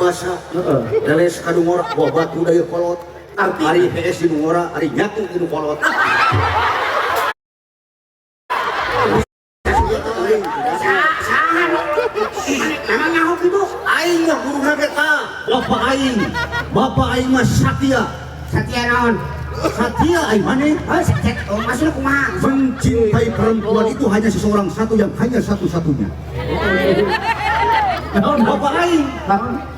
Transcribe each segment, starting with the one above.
Paribasa. Leles ka nu ngora bawa batu da ieu kolot. Ari hees di nu ngora, ari nyatu di nu kolot. Saha nu memang nyaho kitu? Aing mah guru ge ka bapak aing. Bapak aing mah Satya. Satya naon? Satya aing maneh. Oh, oh, maksudnya kumaha? Mencintai perempuan itu hanya seseorang satu yang hanya satu-satunya. Bapak aing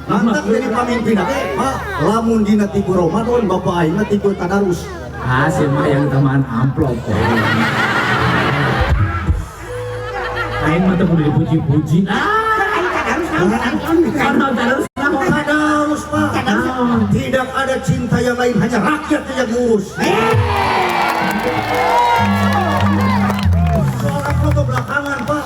mantap jadi pamimpin oke Pak. Lamun dina tipe Ramadan bapak aing mah tipe tadarus. Ah, sih mah yang tamaan amplop. Aing mah teu kudu dipuji-puji. Ah, Aing tadarus naon? naon tadarus naon? Tadarus Pak. Tidak ada cinta yang lain, hanya rakyat yang diurus. Soal amplop ke belakangan Pak.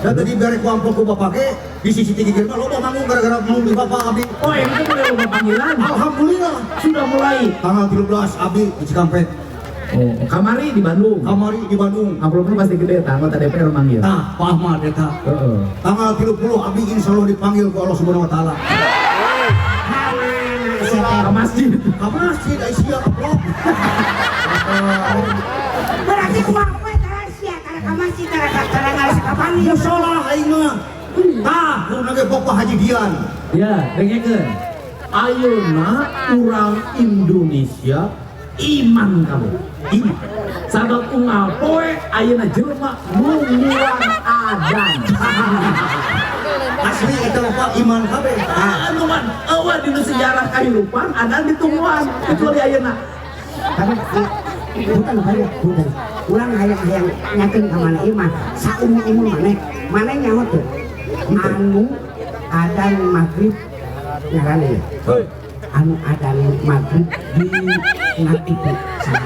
Dan tadi biar ku amplop ku bapak ge di sisi tinggi mah loba manggung gara-gara manggung di bapak abdi. Oh, yang itu udah loba panggilan. Alhamdulillah. Sudah mulai. Tanggal 13 abdi di Cikampek. Oh, kamari di Bandung. Kamari di Bandung. Amplopnya pasti gede, tah anggota DPR manggil. Tah, Pak Ahmad eta. Heeh. Tanggal 30 abdi insya Allah dipanggil ku Allah Subhanahu wa taala. Ke masjid. Ka masjid ai sia amplop. Berarti kumaha we tara sia tara ka masjid tara tara ngalas ka panggil. Musola aing mah. Tah, guruna ge Bapak Haji Dian. Ya, dengekeun. Ayeuna urang Indonesia iman kamu. Iman. Sabab unggal poe ayeuna jelema nungguan adan. Asli eta Bapak iman kabeh. Ah, anu man, eueuh dina sejarah kahirupan adan ditungguan kecuali ayeuna. Tapi bukan banyak bukan. Urang hayang-hayang nyakeun ka mana ieu mah saumur-umur maneh. Maneh nyaho teu? Anu adan maghrib ngaranna ya. Anu adan maghrib di TV saha?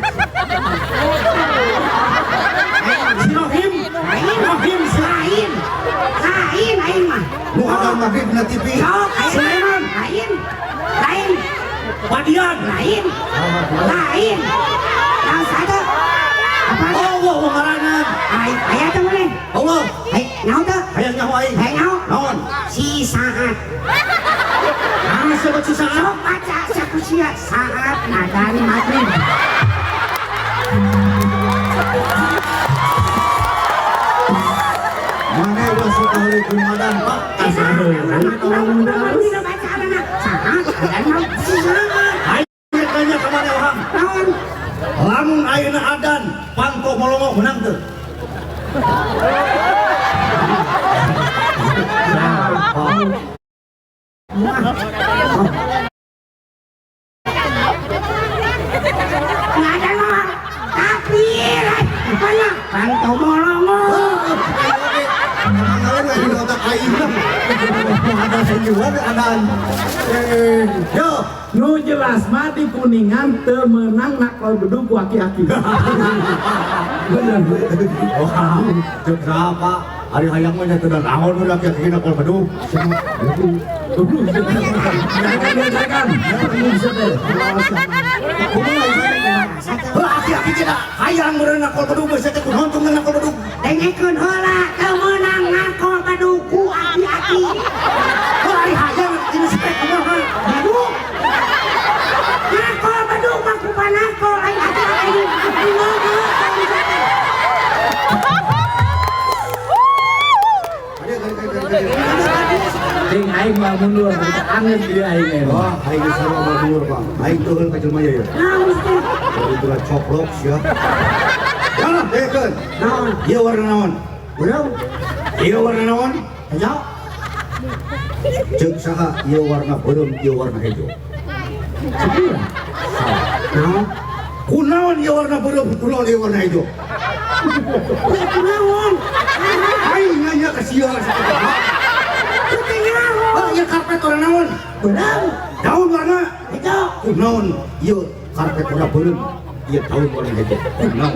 Si Rohim, Lain, Rohim si lain, lain aing mah. Nu adan maghrib na TV. Sok, aing Sulaiman, lain, lain, Padian. lain, lain. Yang satu apa? Allah oh, ngaranan. Aing aya teh maneh. Allah, Aing nyaho teu? hayang nyaho aing. Hayang nyaho? Naon? Si saat. Ah, sebut si saat. Sok baca sakusia saat adan maghrib. Mana ulah suka heureuy kumadan, Pak. Urang dina bacaanna saat adan maghrib. Si saat. Aing tanya ka mana orang? Naon? Lamun ayeuna adan, panto molongo menang teu? Ngadan mah takbir. Mana? Panto molongo. Emang di otak aing. Ada senyuman adan. Yo, Nu jelas mah di Kuningan teu meunang nakal bedug ku aki-aki. Bener. Wah, cek siapa? Ari hayang mah nya teu naon nu laki-laki nakal bedug. Dengarkan, dengarkan. Kumaha heuh aki-aki tidak hayang meureun nakal bedug geus teh kunaon teu nakal bedug. Dengekeun heula teu meunang ngakol bedug ku aki-aki. Heuh ari hayang ini teh kumaha? Bedug. Ngakol bedug mah ku panakol aing aki-aki. Ding aing mah mundur, anget di aing eh. Wah, aing geus sarua mah mundur, Pak. Aing teuheul ka jelema ieu. Naon teh? Itulah coplok sia. Ya, dengekeun. Naon? Ieu warna naon? Belum. Ieu warna naon? Hejo. Ceuk saha ieu warna beureum, ieu warna hejo. Naon? Kunaon ieu warna beureum, kunaon ieu warna hejo? Kunaon? Aing nanya ka sia. Teu nyaho. Ah, ieu karpet warna naon? Beureum. Daun warna Hejo. Kunaon ieu karpet warna beureum, ieu daun warna hejo. Kunaon?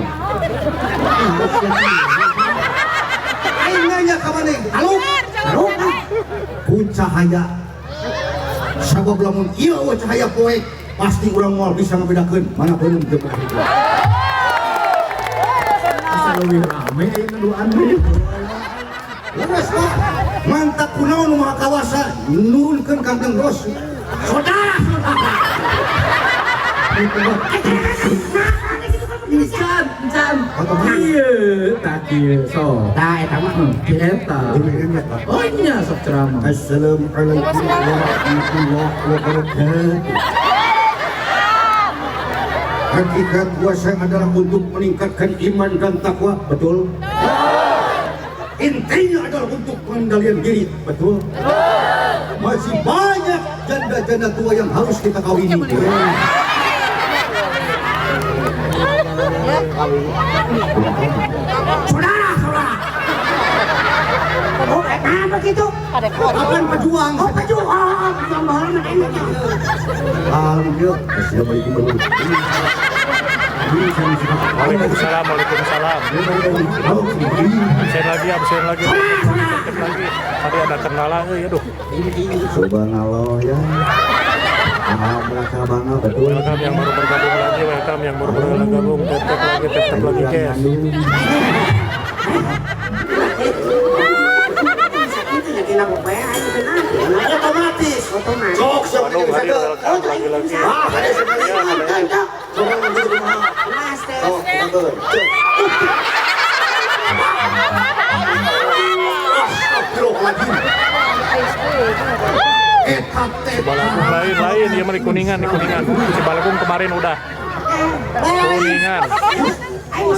Aing nanya ka maneh, aluk. Aluk. Ku cahaya. Sabab lamun ieu eueuh cahaya poek, pasti urang moal bisa ngabedakeun mana beureum jeung mana hejo. Asa leuwih rame ayeuna duaan deui. Leres, Pak. Mantap kunaon nu Maha Kawasa nurunkeun Kangjeng Rasul. Saudara-saudara. Encan, encan. Iya, tak ieu so. Tah eta mah. Eta. Oh nya sok ceramah. Assalamualaikum warahmatullahi wabarakatuh. Hakikat puasa adalah untuk meningkatkan iman dan takwa, betul? Intinya adalah untuk pengendalian diri, betul? Masih banyak janda-janda tua yang harus kita kawini. Saudara-saudara. Oh, nah begitu. Kapan pejuang? Oh, pejuang. Oh, pejuang baheula mah enak. Alhamdulillah. Assalamualaikum warahmatullahi wabarakatuh. Waalaikumsalam, waalaikumsalam. Absen lagi, absen lagi. Tap lagi. Tadi ada kendala euy, aduh. Subhanallah ya. Ah, merasa bangga betul. Welcome yang baru bergabung lagi, welcome yang baru bergabung. Tap tap lagi, tap tap lagi, guys. Otomatis. Otomatis. Sok siapa Bandung yang hadir, bisa welcome lagi-lagi. Ah, ada sekali. Oh, betul. Astagfirullahaladzim. Eta teh. Cibalakung lain-lain, dia mah di Kuningan, di Kuningan. Cibalakung kemarin udah. Kuningan. Ayo,